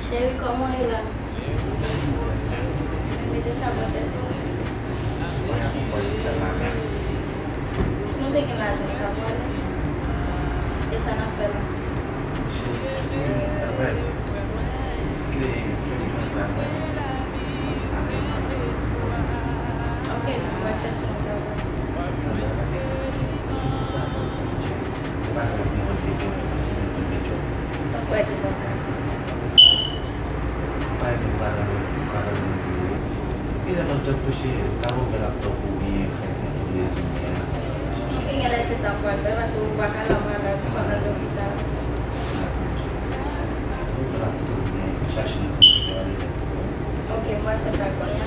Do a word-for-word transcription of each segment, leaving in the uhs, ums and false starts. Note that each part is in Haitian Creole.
Cheri, kòman w ye la? Mete sa bò tèt ou. Si nou te gen lajan, nou ta pral. E sa n ap fè la? Ok, mwen chèche yon travay. Donk, wè ki sa w ka fè. Pa egzanp, ou ka travay, ou ka travay nan biwo. Kilè lòt djòb touche, ou ka ouvè laptòp ou byen fè nenpòt rezime a. Ok, genlè se sa m pral fè, paske ou pa ka la malad, ou pa ka lopital. Ou ouvè laptòp ou byen chache nan konpitè a, li fè. Ok, m pral fè sa kounye a.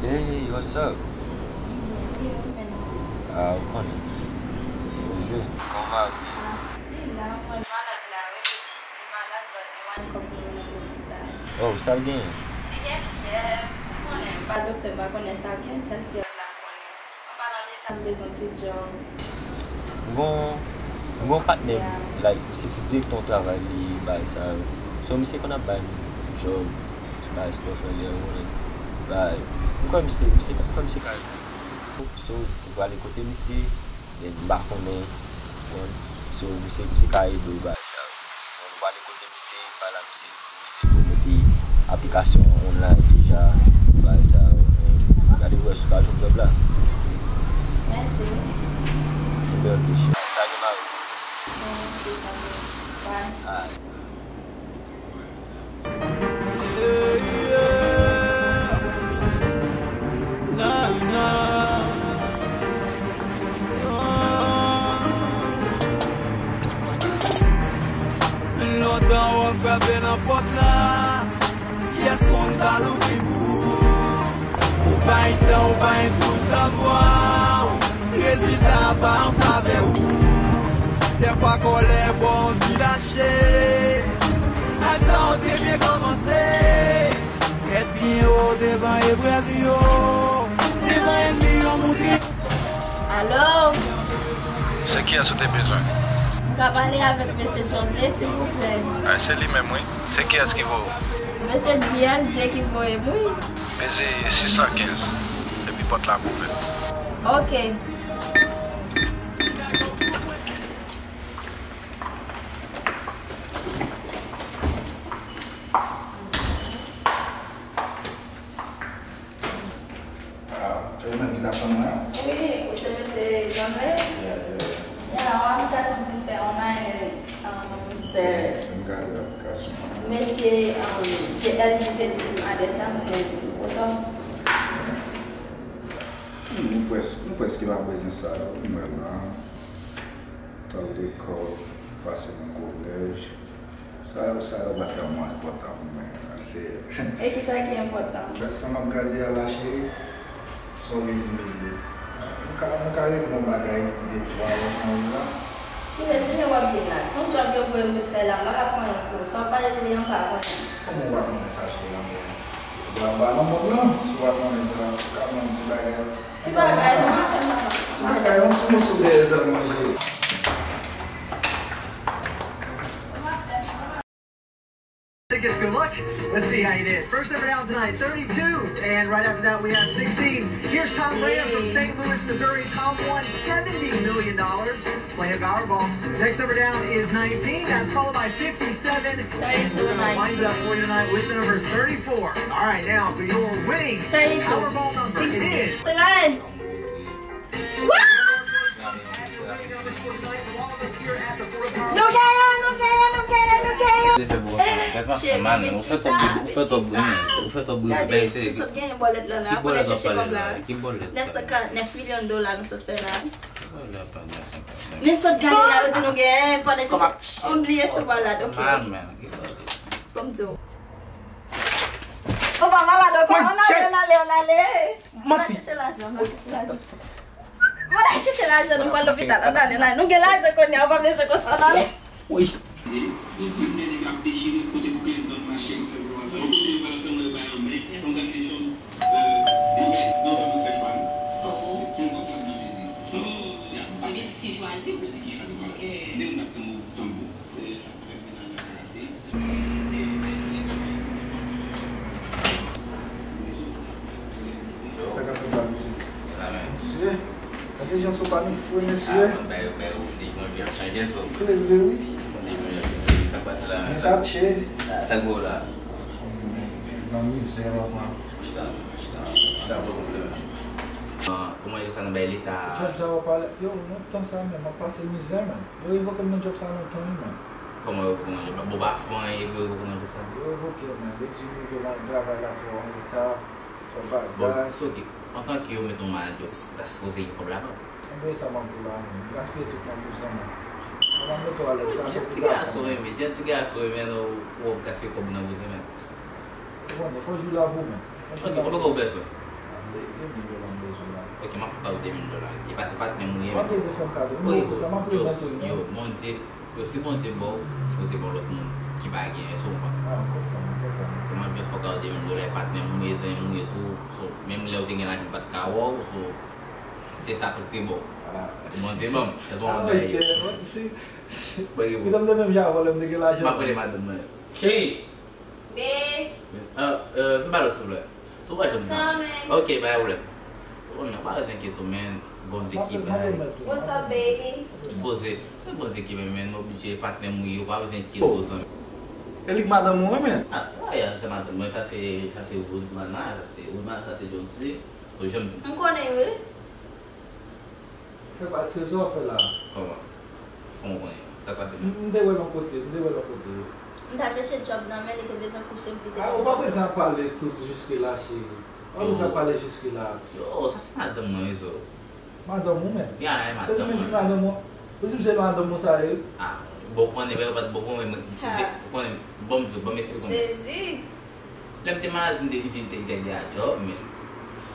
Hey, what's up? Ah, ou konnen. Poze. Kòman mari? Ah, li la, mwen malad la, wi. Li malad, but li wè kòm li nan lopital. Oh, sa l genyen? Li gen fyèv. Ou konnen, m pa doktè, m pa konnen sa l gen, sèl fyèv la m konnen. An palan de sa, m bezwen ti djòb. M gon, m gon patnè, like, misye se direktè yon travay li bay sa yo. So, misye konn ap bay moun djòb, bay stòf anlè, ou konnen. Bay, m kwè misye, misye, m kwè misye ka ede. So, ou prale kote misye, then m pa konnen, ou konprann? So, misye, misye ka ede w bay sa yo. Donk, ou prale kote misye, bay la misye, di misye pou mete aplikasyon online deja, bay sa yo, then gade pou wè si w ka jwenn djòb la. Mèsi. Ebyen, ok, cheri. Sa gen mari. Ok, sa gen. Bye. Alright. Lontan w ap frape nan pòt la, kiyès moun ka louvri pou ou? Ou pa gen tan, ou pa gen tout zavwa w, rezilta a pa an favè ou. Dèfwa kòlè ba w anvi lache, ak sa w te byen kòmanse. Tèt byen wo devan eprèv yo, devan ènmi yo moute. Alo? Se kiyès ou te bezwen? M ka pale avèk mesye John Lay, silvouplè? Ah, se li menm, wi. Se kiyès ki voye w? Mesye J L J ki voye m, wi. Peze sis san kenz, epi pòt la ap ouvè. Ok. Ah, se ou menm ki t ap tann mwen an? Wi, ou se mesye John Lay? Yeah, yeah. Yeah, yon aplikasyon m vin fè online, um, mister. Ann gade aplikasyon an. Mesye, um, J L J te di m adrès la, mwen gen li otan. Hmm, nou près-, nou prèske pa bezwen sa yo, nou wè la. Tande kòb, pase nan kolèj. Sa yo, sa yo pa tèlman enpòtan pou mwen, se... E kisa ki enpòtan? Sa m ap gade a la, cheri, se yon rezime li ye. Nou ka, nou ka regle yon bagay de twa lè sa rive la. Ki rezime w ap di m la? Se yon djòb yo voye m vin fè la, m pa ka fè anyen pou ou. Sa w pale de li an, m pa konnen. Kòman w pa konnen sa, cheri, anben? Ou pa nan mond lan, si w pa konnen sa, ou ka ban m ti bagay. Ti bagay, non, fè m papa. Ti bagay, yon ti moso dèyè zèl manje. Tickets, good luck. Let's see how you did. First number down tonight, thirty-two. And right after that, we have sixteen. Here's Tom Graham from Saint Louis, Missouri. Tom won seventy million dollars playing Powerball. Next number down is nineteen. That's followed by fifty-seven. Thirty-two, and then a wind up for you tonight with the number thirty-four. All right, now for your winning Powerball number, it is... Treize. Nou genyen, nou genyen, nou genyen, nou genyen. Cheri, ou fè twòp bri, ou fè twòp bri, ou fè twòp bri. Gade, ou sot genyen bòlèt la, la. Fò n al chèche kòb la. Ki bòlèt? Nèf san karant-nèf milyon dola nou sot fè la. Menm sot gade la, yo di nou genyen, pandan ke ou bliye sou malad, ok. Bon, m di w. Ou pa malad ankò, ann ale, ann ale, ann ale. Manti. Ann al chèche lajan, ann al chèche lajan. Ann al chèche lajan, nou pral lopital. Ann ale, ann ale. Nou gen lajan kounye a, ou pa bezwen konsa, ann ale. Wi. Sa ka fè ba piti. Mesye, gade jan so pa met fre, mesye. Klere, wi. Men sa tche. Nan mizè, papa. Kòman e sa nan bay leta? Djòb sa w ap pale, yo, nan tan sa menm, m ap pase mizè, menm. Yo revoke m nan djòb sa lontan, wi, menm. Kòman yo revoke w nan djòb la? Bon, pa fè anyen epi yo revoke w nan djòb sa? Yo revoke m, menm. Yo di m rive nan travay la twò an reta, twò bagay. Bon, so, ok. Antanke yo mete w manadjè, ta sipoze gen kòb la, non? Anben sa m ap di w la, menm. M gaspiye tout nan bouzen, menm. Sa pa mete w alèz, gason pou gason, menm. Jan ti gason renmen, jan ti gason renmen, non, w ap gaspiye kòb nan bouzen, menm. Ou konnen, fò jou la vo, menm. Ok, konbyen kòb ou bezwen? De mil dola m bezwen la. Ok, m ap fè w kado de mil dola. E pa se patnè m ou ye, menm. M ap bezwen fè m kado. M ap bezwen, m ap bezwen tou, yo, Bondye, yo, si Bondye ba w, sipoze gen yon lòt moun ki pa gen, èske w konprann? Ah, m konprann, m konprann. So, m ap just fè w kado de mil dola, e patnè m ou ye, zanmi m ou ye tou. So, menm lè w te gen lajan, m pa t ka wè w, so, se sa tou k te ba w. Ah. Bondye ban m, èske w konprann? Ah, mesye, si, si, si. Bon, e bon. Pi tann m te menm jan avè w lè m te gen lajan. M ap rele madanm mwen. Cheri! Be. Ah, euh, vin pale w, silvouplè. Si w pa janm nan. Coming. Ok, pa gen pwoblèm. Ou konn, ou pa bezwen enkyete w, men. Bondye ki bay. What's up, baby? Poze. Se Bondye ki bay, men. Nou oblije, patnè m ou ye, ou pa bezwen enkyete w, zanmi. E li k madanm ou, wi, men. Ah, ah, yeah, se madanm mwen. Sa se, sa se Woodmana, sa se Woodmana, sa se Johnson. So, janm di. M konnen, wi. Frè pa, se sa w fè la. Kòman? Kòman w konnen? Sa k pase menm? M, m te wè l yon kote, m te wè l yon kote, wi. M ta chèche djòb nan men li, te bezwen kouse m, li te... Ah, ou pa bezwen ap pale tout jiske la, cheri. Ou pa bezwen ap pale jiske la. Yo, sa se madanm mwen, wi, so. Madanm ou menm? Ya, e madanm mwen. Se li menm ki madanm ou? Ou di m se madanm ou sa ye? Ah, bon, konnen, men yo pa t bon, konnen, mwen, konnen, bon, m di w, bon, m esplike w. Sezi. Lè m te malad, m te, li te, li te, li te ede a djòb, men.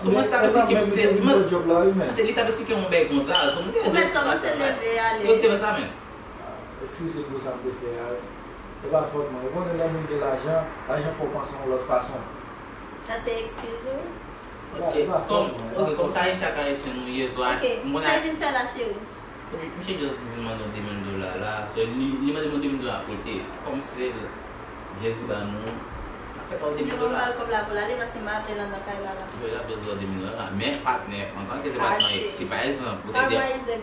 So, mwen, se t ap esplike m, se, mwen, se li t ap esplike m yon bagay konsa, so, mwen te... Ou mèt kòmanse leve ale. Yo te fè sa, men. Eskize m pou sa m te fè a. E pa fòt mwen. Ou konnen lè moun gen lajan, lajan fè w panse yon lòt fason. Sa se eskiz ou? Ok, kòm, ok, kòm sa ayisyen ak ayisyen nou ye, so, a, ok, sa vin fè la, cheri? Epi, misye just vin mande w de mil dola la. So, li, li mande m de mil dola prete. Kòm se Jezi ba nou, n ap fè pa w de mil dola. Mwen ba l kòb la pou l ale, paske m ap vle l anndan kay la, la. Yo, y ap just ba w de mil dola la. Men, patnè, antanke se patnè, si pa egzanp, ou te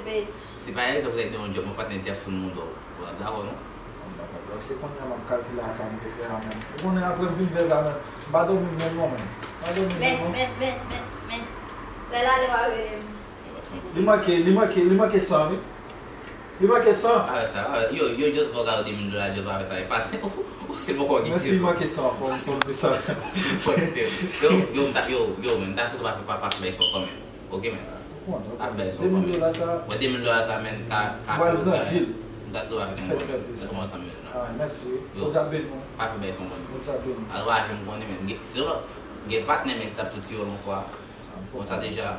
de, si pa egzanp, ou te de yon djòb, yon patnè di ap fout moun dò. Ou dakò, non? Dakò. Donk, se kounye a m ap kalkile a sa m te fè a menm. Ou konnen, apre m fin fè sa menm, m pa dòmi menm non, menm. M pa dòmi menm non. Men, men, men, men, men. Lè l ale, w a rele m. Li manke, li manke, li manke san, wi. Li manke san. Avèk sa, avèk, yo, yo just ba w kado de mil dola, just avèk sa, e pa, ou, ou se poko gen kado. Men si li manke san, fò, fò m di sa. Yo, yo, m ta, yo, yo, men, m ta swete w pa, pa, pa fè bagay sa kanmenm. Ok, men. Ou konn, ou konn. Ap bay son de mil dola sa. Bon, de mil dola sa, men, ka, ka, m ta sou pa fè son bon. Fèt, fèt, fèt. Kòman sa, men, non. Ah, mèsi. Yo. Bondye ap beni w. Pa fè bay son bon. Bondye ap beni w. Al waje m konnen, men. Gen, se lò, gen patnè, men, ki t ap tou tiye w yon fwa. Ah, m konn sa deja.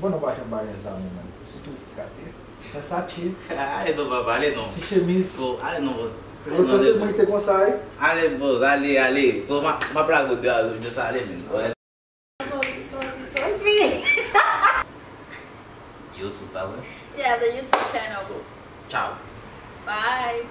Bon, nou pa janm pa gen zam, men. Sitou gate. Fè sa, tche. Ale non, papa, ale non. Ti chemiz. So, ale non, bro. Ou panse mwen te konsa, wi? Ale, bro, ale, ale. So, m ap, m ap lage w de a, de sa, ale, men. Soti, soti, soti. YouTube, pa vre? Yeah, the YouTube channel. So, ciao. Bye.